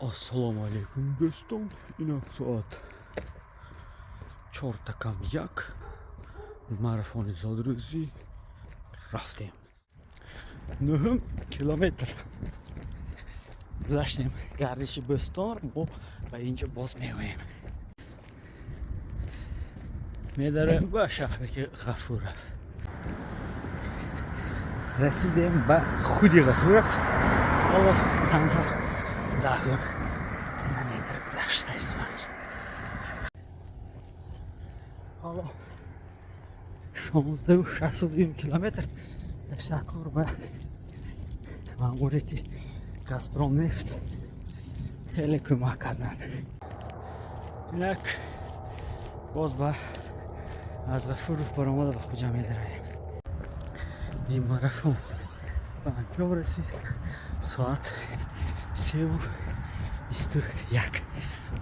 Ассалому алайкум, дӯстон. Инак, соат 3:45, марафони зодрӯзӣ рафтем. Нӯҳум километр гузаштем. Гардиши Бӯстонро мо ба инҷо боз меоем. Медароем ба шаҳраки Ғафуров. Расидем ба худи Ғафуров. Ҳоло танҳо 10-ум километр гузашта истодааст. Ҳоло 16,62 километр. Ташаккур ба маъмурияти Газпром нефт, хеле кӯмак карданд. Инак, боз ба аз Ғафуров баромада ба Хуҷанд медароем. Ин марафон ба анҷом расид соат 3:21.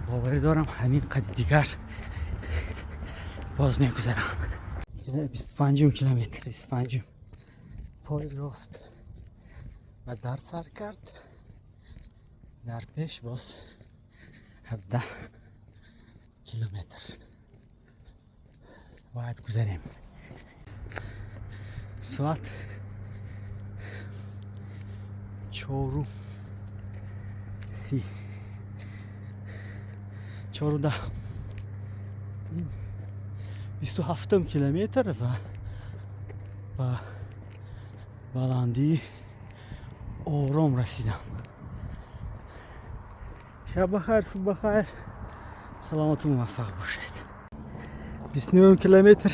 Боварӣ дорам, ҳамин қади дигар боз мегузарам. 25-ум километр, 25-ум. Пои рост ба дард сар кард. Дар пеш боз 17 километр бояд гузарем. Соат 4:30, 4:10. 27-ум километр ва ба баландии ором расидам. Шаб бахайр, субҳ бахайр, саломату муваффақ бошед. 29-ум километр,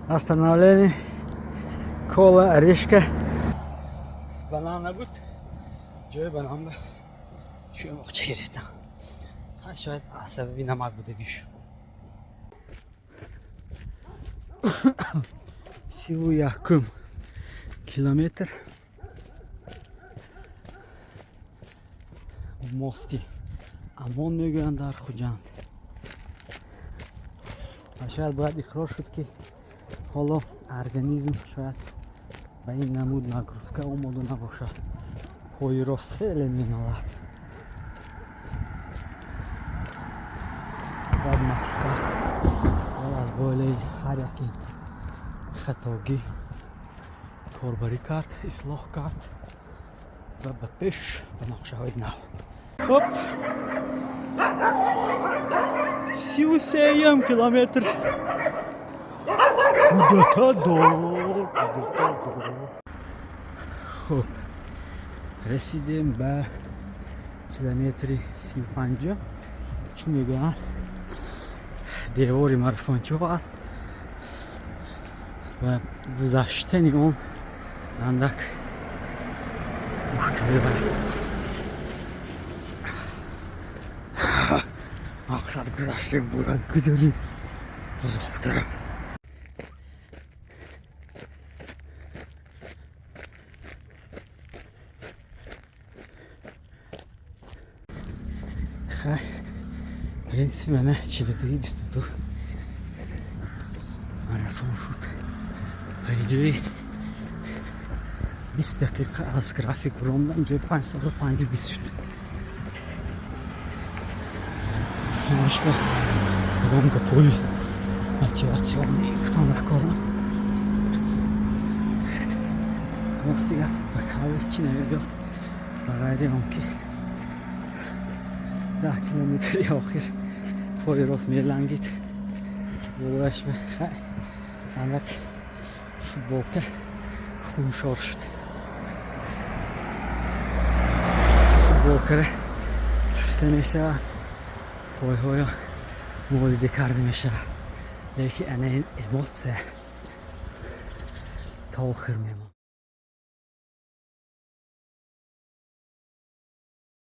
остановление, кола, орешка. Банан набуд, ҷои банан ба чӯмоқча гирифтам. Шояд аз сабаби намак будагиш. 31-ум километр, мости Амон мегӯянд дар Хуҷанд. Ва шояд бояд иқрор шуд, ки ҳоло организм шояд ба ин намуд нагрузка омода набошад. Пои рост хеле менолад. Бояд машқ кард, бояд аз болаи ҳар як ин хатогӣ корбарӣ кард, ислоҳ кард ва ба пеш, ба нақшаҳои нав. Хуб, 33-юм километр. Худотадор. Хуб, расидем ба километри 35-ум. Чӣ мегӯянд, девори марафончиҳо аст ва гузаштани он андак мушкилӣ дорад. Мақсад гузаштем, бурад гузарем бузургтарам. Хай, принсипи мана 42:22 марафон шуд. Ҷои 20 дақиқа аз график буромдам, ҷои 5 соату 5:20 шуд. Ҳамашба ягон гапҳои мотивационӣ гуфтам накорам. Рости гап, ба каллаш чӣ намебиёд, ба ғайри он ки 10 километри охир пои рост мелангид. Болояш ба андак футболка хуншор шуд. Футболкара шуста мешавад, пойҳоё муолиҷа карда мешавад, лекин ана ин эмоция то охир мемонад.